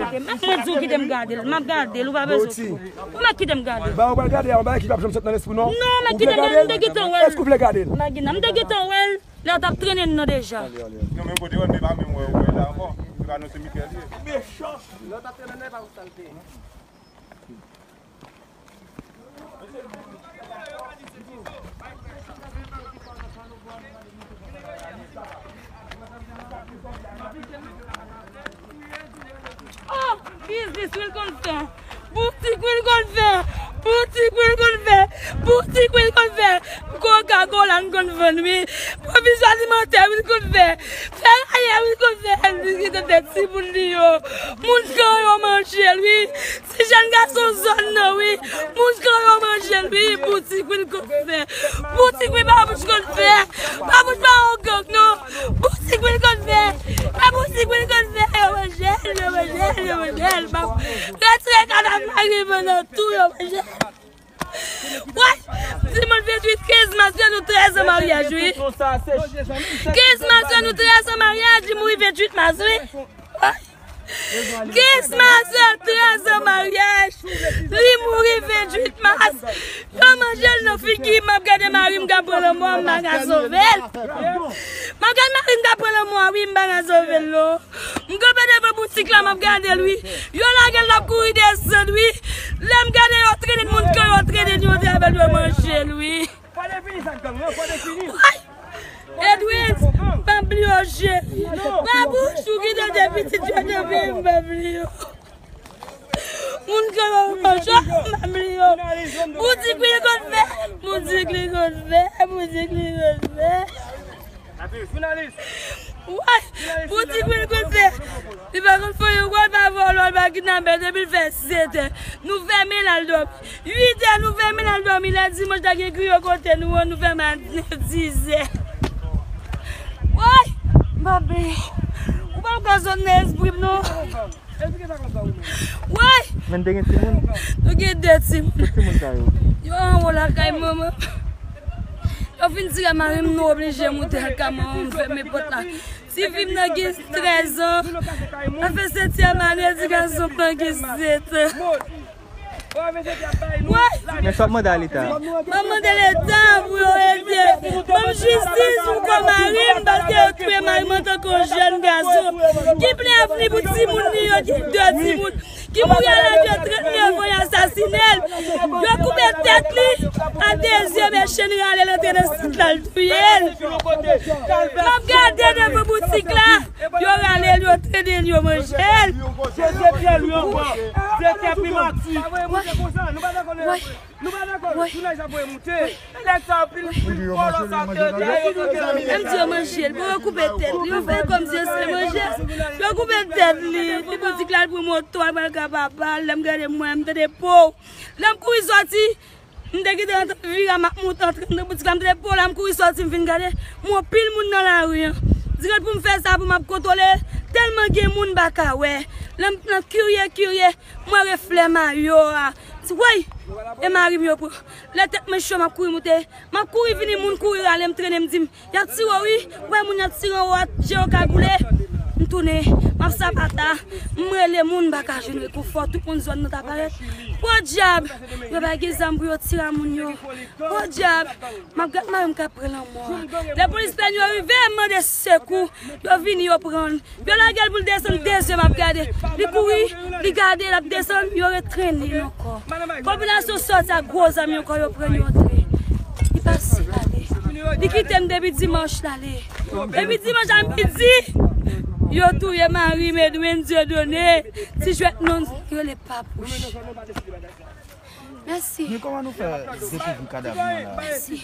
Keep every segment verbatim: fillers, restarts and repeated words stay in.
Mwen di w kite m gade l, m ap gade l, ou pa bezwen koupe. Ou mèt kite m gade l. Ba, ou pral gade a, yon bagay ki p ap janm sot nan lespri w, non. Non, mèt kite m gade l, m te gentan wè l. Èske w vle gade l? M te gentan, m te gentan wè l, lè w t ap trennen nan deja. Non, men kote wè, men pa menm wè, wè la ankò. Se pa nan simitè li ye. Mechan. Lè w t ap trennen nan, e pa ou sa l te ye. Oh, biznis wi l konn fè. Boutik wi l konn fè. Boutik wi l konn fè. Boutik wi l konn fè. Koka kola n konn vann wi. Pwovizyon alimantè wi l konn fè. Ferayè wi l konn fè. Li konn fè timoun li yo. Moun kan yo manje l wi. Ti jèn gason zòn nan wi. Moun kan yo manje l wi. Boutik wi l konn fè. Boutik wi Babouch konn fè. Babouch pa yon gang non. Boutik wi l konn fè. E boutik wi l konn fè. Yo manje l, yo manje l, yo manje l. Retire kadav mari m nan tou, yo manje l. Woy! Dimanch venntuit, kenz mas, fè nou trèz an maryaj wi. Kenz mas, fè nou trèz an maryaj, li mouri venntuit mas wi. Woy! Kenz mas, trèz an maryaj. Li mouri venntuit mas. Yo manje l nan figi, m ap gade mari m ka pran lanmò, m pa ka sove l. M ap gade mari m ka pran lanmò a wi, m pa ka sove l non. M kanpe devan boutik la, m ap gade l wi. Yo lage l, l ap kouri desann wi. Lè m gade yo trennen moun kan yo trennen yo avè l, yo manje l wi. Fò defini sa k gang nan, fò defini. Woy! Edwin, m pa bliye w cheri. Babouch, ou ki tande pitit yo nan men m, m pa bliye w. Moun kan yo manje, m pa bliye w. Boutik li konn fè, boutik li konn fè, boutik li konn fè. Woy, boutik li konn fè. Li pa konn fè yon gòl, pa vòlò, li pa kidnapè, depi l fè sèt è. Nou fèmen l al dòmi. Uit è nou fèmen l al dòmi, lè dimanch la gen griyo kote nou an, nou fèmen a nèf, dizè. Woy! M pa bliye w. Ou pa ka sot nan espri m non. Woy! Men te gen timoun? Nou gen de timoun. Kot timoun sa yo? Yo anwo lakay manman. Yo fin tire mari m, nou oblije moute lakay manman m, fèmen pòt la. Ti fi m nan gen trèz an. L ap fè setyèm ane, ti gason m nan gen sèt an. Woy! Men sa w ap mande a Leta? M ap mande Leta pou yo ede. Ban m jistis pou kò mari m, paske yo touye mari m antanke yon jèn gason ki plen avni pou timoun li yo, ki de timoun, ki mouri a laj de trannèf an, yo asasinen l. Yo koupe tèt li, a de zye, men chen rale l antre nan sit la, l touye l. M ap gade devan boutik la. Yo rale l, yo trennen l, yo manje l. Se de pyè l yo pran. De pyè primati. Woy. Woy. Woy. Menm di yo manje l, bon, yo koupe tèt li, yo fè kòmsi yo se manje. Yo koupe tèt li, li boutik la, l pran moto, al pral ka papa l, lè m gade mwen, m tande po. Lè m kouri sòti, m te kite antre vira, m ap moute antre nan boutik la, m tande po la, m kouri sòti, m vin gade, m wè anpil moun nan lari an. Dirèk pou m fè sa, pou m ap kontwole, tèlman gen moun m pa ka wè. Lè m nan kirye, kirye, m wè reflè mayo a. Di, woy! E mari m yo pran. Lè tèt mwen cho, m ap kouri moute. M ap kouri vini, moun kouri rale m, trennen m, di m, y ap tire w wi. Ou wè moun y ap tire anwo a, je yo kagoule. M tounen, m ap sapata. M rele moun, m pa ka jwenn rekonfò. Tout moun zòn nan ta parèt. Podyab! Yo pa gen zam pou yo tire a moun yo. Podyab! M ap gad mari m k ap pran lanmò a. Lè polis pèn yo rive, m mande sekou. Yo vini, yo pran l. Yo lage l pou l desann, de zye m ap gade. Li kouri, li gade, l ap desann, yo retrennen l ankò. Popilasyon sòti ak gwo zam yo ankò, yo pran l, yo antre. Li pase ale. Li kite m depi dimanch l ale. Depi dimanch a midi, yo touye mari m, Edwin Dieudonné, ti jwèt non, yo rele Papouch. Mèsi. Men kòman nou fè dekouvri kadav li an la? Mèsi.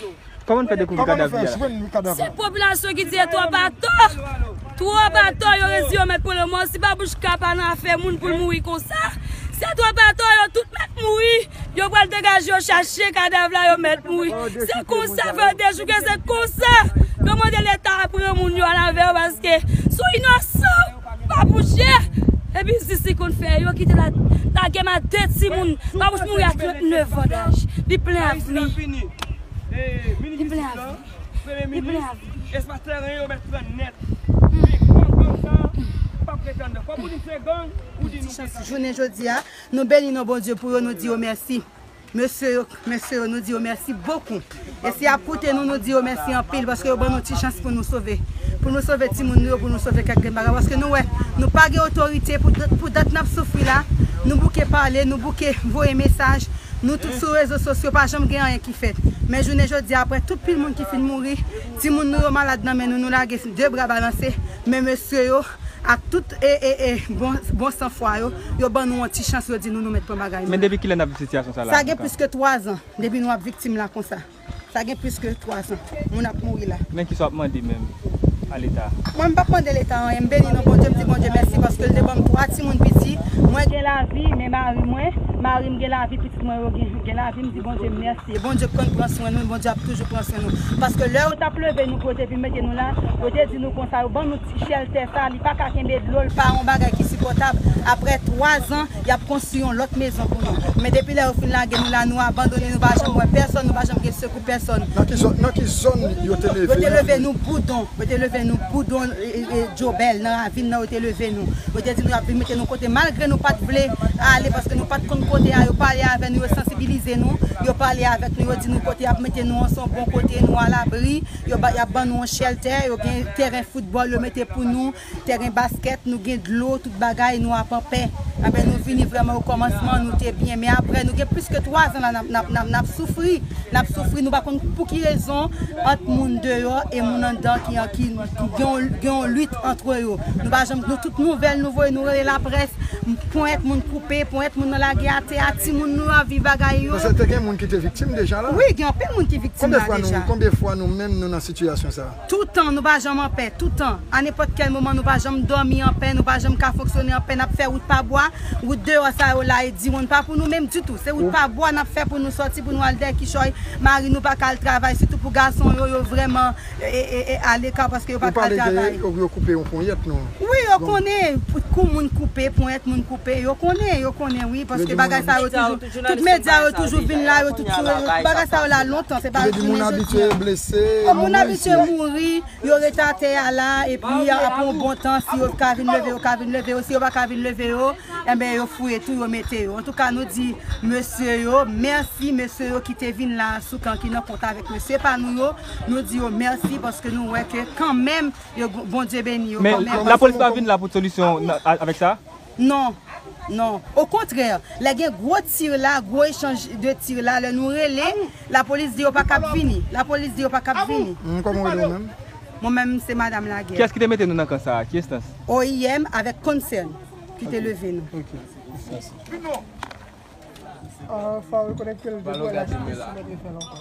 Kòman n fè dekouvri kadav li a? Se popilasyon ki di twòp atò. Twòp atò, yo redi yo mèt pran lanmò. Si Papouch ka pa nan afè moun pou l mouri konsa, se twòp atò, yo tout mèt mouri. Yo pral degaje yo chache kadav la, yo mèt mouri. Se konsa, fè yo dechouke, se konsa. Yo mande Leta a pran moun yo al avè yo, paske sou inosan. Papouch ye, epi zis li konn fè, yo kite la, lage m a de timoun. Papouch mouri a trannèf an daj. Li plen avni. Li plen avni. Li plen avni. Kòm ou di se gang, ou di nou se gang. Jounen jodi a, nou beni non Bondye pou yo, nou di yo mèsi. Mesye yo, mesye yo, nou di yo mèsi bokou. E si y ap koute nou, nou di yo mèsi anpil, paske yo ban nou ti chans pou nou sove. Pou nou sove timoun nou yo, pou nou sove kèk grenn bagay. Paske nou wè, nou pa gen otorite pou dat, pou dat n ap soufri la. Nou bouke pale, nou bouke voye mesaj. Nou tout sou rezo sosyo, pa janm gen anyen ki fèt. Men jounen jodi, apre tout pil moun ki fin mouri, timoun nou yo malad nan men nou, nou lage de bra balanse. Men mesye yo, ak tout e, e, e, bon, bon sanfwa yo, yo ban nou yon ti chans, yo di nou, nou mèt pran bagay nou. Men depi kilè n ap viv sitiyasyon sa la? Sa gen plis ke twa zan depi nou ap viktim la konsa. Sa gen plis ke twa zan. Moun ap mouri la. Men kisa w ap mande menm a Leta? Mwen, m p ap mande Leta anyen. M beni non Bondye, m di Bondye mèsi paske l te ban m twa timoun piti. Mwen gen lavi, men mari mwen, mari m gen lavi, pitit mwen yo gen, gen lavi, m di Bondye mèsi. E Bondye konn pran swen nou, Bondye ap toujou pran swen nou. Paske lè yo t ap leve nou pou yo te vin mete nou la, yo te di nou konsa, yo ban nou ti chèltè sa, li pa ka kenbe dlo, l pa yon bagay ki sipòtab. Apre twa zan, y ap konstwi yon lòt mezon pou nou. Men depi lè yo fin lage nou la, nou abandone, nou pa janm wè pèsonn, nou pa janm gen sekou pèsonn. Nan ki zòn, nan ki zòn yo te leve nou? Yo te leve nou Boudon. Yo te leve nou Boudon, e, e, e, Djobèl, nan ravin nan yo te leve nou. Yo te di nou y ap vin mete nou kote, malgre nou pa t vle ale, paske nou pa t konn kote a, yo pale avè nou, yo sansibilize nou, yo pale avèk nou, yo di nou kote y ap mete nou an, se yon bon kote, nou alabri, yo ba, y ap ban nou yon chèltè, yo gen teren foutbòl, yo mete pou nou, teren baskèt, nou gen dlo, tout bagay, nou ap anpè. Anben, nou vini vrèman o kòmansman, nou te byen, men apre, nou gen plis ke twa zan la, n ap, n ap, n ap, n ap soufri. N ap soufri, nou pa konn pou ki rezon ant moun deyò e moun anndan ki, ki, ki gen yon, gen yon lit antre yo. Nou pa janm, nou tout nouvèl nou voye, nou rele laprès, ponyèt moun koupe, ponyèt moun nan lage atè a, timoun nou ap viv bagay yo. Paske te gen moun ki te viktim deja la? Wi, gen anpil moun ki viktim la deja. Konbyen fwa nou, konbyen fwa nou menm nou nan sitiyasyon sa a? Toutan, nou pa janm anpè, toutan. A nenpòt kèl moman, nou pa janm dòmi anpè, nou pa janm ka fonksyone anpè, n ap fè wout pa bwa, wout deyò sa yo la, e diwonn pa pou nou menm ditou. Se wout pa bwa n ap fè pou nou sòti, pou nou al dèyè kichòy, mari nou pa ka al travay, sitou pou gason yo, yo vrèman, e, e, e, aleka paske yo pa ka al travay. Ou pale de yo, yo koupe yon ponyèt, non? Wi, yo konnen, kou moun koupe, ponyèt moun koupe, yo konnen, yo konnen, wi, paske bagay sa yo toujou, tout medya yo toujou vin la, yo tout sou, bagay sa yo la lontan, se pa jounen jodi a. Moun abitye blese, moun abitye mouri. Yo ret atè a la, epi apre yon bon tan, si yo ka vin leve yo, ka vin leve yo, si yo pa ka vin leve yo, enben, yo fouye tou, yo mete yo. Antouka, nou di mesye yo, mèsi mesye yo ki te vin la sou kan ki nan kont avèk mesye pa nou yo, nou di yo mèsi paske nou wè ke kanmenm, yo, Bondye beni yo kanmenm. Men lapolis pa vin la pou solisyon nan, a-, avèk sa? Non, non. Okontrè, lè gen gwo tir la, gwo echanj de tir la, lè nou rele, lapolis di yo pa kab vini. Lapolis di yo pa kab vini. Hmm, kòman w rele w menm? Mwen menm, se Madanm Lagè. Kiyès ki te mete nou nan kan sa a? Ki enstans? O I M avèk Concern ki te leve nou. Ok. Ah, fò rekonèt ke l te pral achte sou lòt efè la ankò.